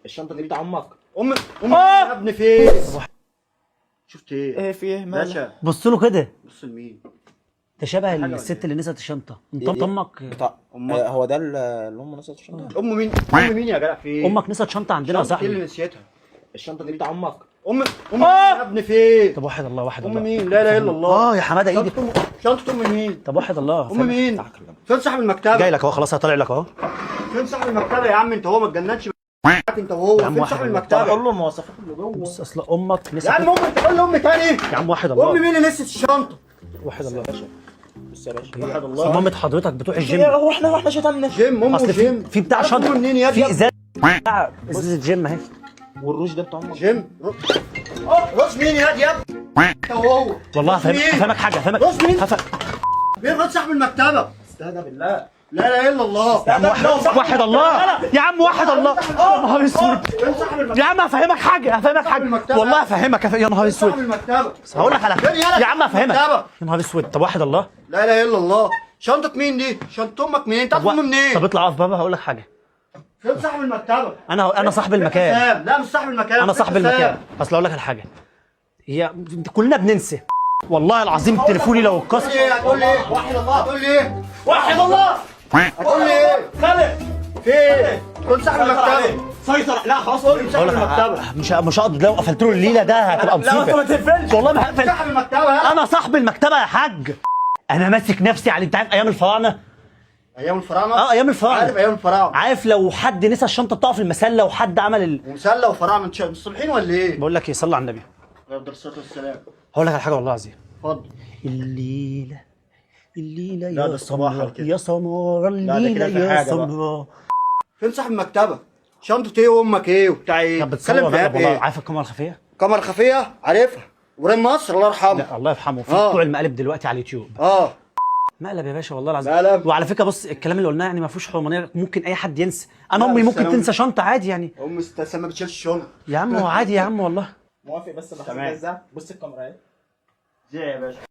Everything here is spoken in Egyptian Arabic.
الشنطة دي بتاع امك. ام يا ابني فين؟ شفت ايه؟ ايه في ايه مالك؟ باشا بص له كده. بص لمين؟ ده شبه حاجة ولا الست إيه؟ اللي نسيت الشنطة. انت امك بتاع أمك. هو ده اللي امه نسيت الشنطة. ام مين؟ ام مين يا جدع في ايه؟ امك نسيت شنطه عندنا يا شنطة ايه اللي صاحبي. نسيتها؟ الشنطة دي بتاع امك. ام يا ابني فين؟ طب واحد الله، واحد ام الله. مين؟ لا اله الا الله. اه يا حمادة ايدي. شنطة ام مين؟ طب واحد الله. ام مين؟ فين صاحب المكتبة؟ جاي لك اهو، خلاص هطلع لك اهو. فين صاحب المكتبة يا عم انت؟ هو ما اتجننش انت وهو. يا عم فين واحد صاحب الله. طب المكتبة؟ قول له المواصفات اللي جوه. بص اصل امك نسيت. يا عم امي، انت قول لامي تاني. يا عم واحد الله. امي مين اللي نسيت الشنطة؟ واحد الله. بص يا باشا. واحد الله. مامة حضرتك بتوع الجيم. هو احنا شتمنا جيم امه اصل في جيم. في بتاع عارف شنطه أمه منين يا في ابني؟ ازازة بتاع ازازة جيم اهي. والروج ده بتاع امك. جيم روس مين يا يا ابني؟ انت وهو والله روس مين؟ هفهمك حاجة، هفهمك. روس مين؟ هفهم. مين روس صاحب المكتبة؟ استهدى بالله. لا اله الا الله. يا عم واحد الله، يا عم واحد الله. يا نهار اسود. فين صاحب المكتبة؟ يا عم هفهمك حاجة، هفهمك حاجة المكتبة. والله هفهمك. يا نهار فين صاحب اسود. المكتبة؟ هقول لك على فين يالا يا عم هفهمك. المكتبة؟ يا نهار اسود. طب واحد الله. لا اله الا الله. شنطة مين دي؟ شنطة امك منين؟ انت عارف امي منين؟ طب اطلع اقف بابا هقول لك حاجة. فين صاحب المكتبة؟ انا صاحب المكان. حسام. لا مش صاحب المكان. انا فين صاحب حسام؟ المكان. اصل اقول لك على حاجة، هي كلنا بننسى والله العظيم. تليفوني لو هتقول اتكسر. لي ايه؟ هتقول لي ايه؟ واحد الله. هتقول لي ايه؟ واحد الله. هتقول لي ايه؟ خالد في ايه؟ تكون صاحب المكتبة. سيطر. لا خلاص قول. فين صاحب المكتبة؟ مش هقدر. لو قفلت له الليلة ده هتبقى لا انت مصيبة. ما تقفلش. والله ما هقفل. صاحب المكتبة. انا صاحب المكتبة يا حاج. انا ماسك نفسي على انت عارف ايام الفراعنة. ايام الفراعنة؟ اه ايام الفراعنة. عارف ايام الفراعنة. عارف لو حد نسى الشنطة بتاعه في المسله وحد عمل ومسلة وفراعنة مش الصالحين ولا ايه؟ بقول لك ايه، صلي على النبي. عليه الصلاة والسلام. هقول لك على حاجة والله العظيم. اتفضل. الليلة الليلة لا، ده يا الصباح سمرة كده. يا سمرة لا، ده كده الليلة في يا حاجة بقى. سمرة. فين صاحب المكتبة؟ شنطة ايه وامك ايه وبتاع ايه؟ طب بتتكلم بتصور في مقلب والله. ايه؟ عارف الكاميرا الخفية؟ كاميرا خفية عارفها. ابراهيم نصر الله يرحمه. لا الله يرحمه. في آه. بتوع المقالب دلوقتي على اليوتيوب. اه مقلب يا باشا والله العظيم. مقلب. وعلى فكرة بص الكلام اللي قلناه يعني ما فيهوش حرمانيه، ممكن اي حد ينسى. انا لا، امي بس ممكن أنا تنسى شنطه عادي يعني. ام استسلم ما بتشيلش شنط. يا عم هو عادي يا عم والله. موافق بس ما تمام. بص الكاميرا اهي. زي يا باشا.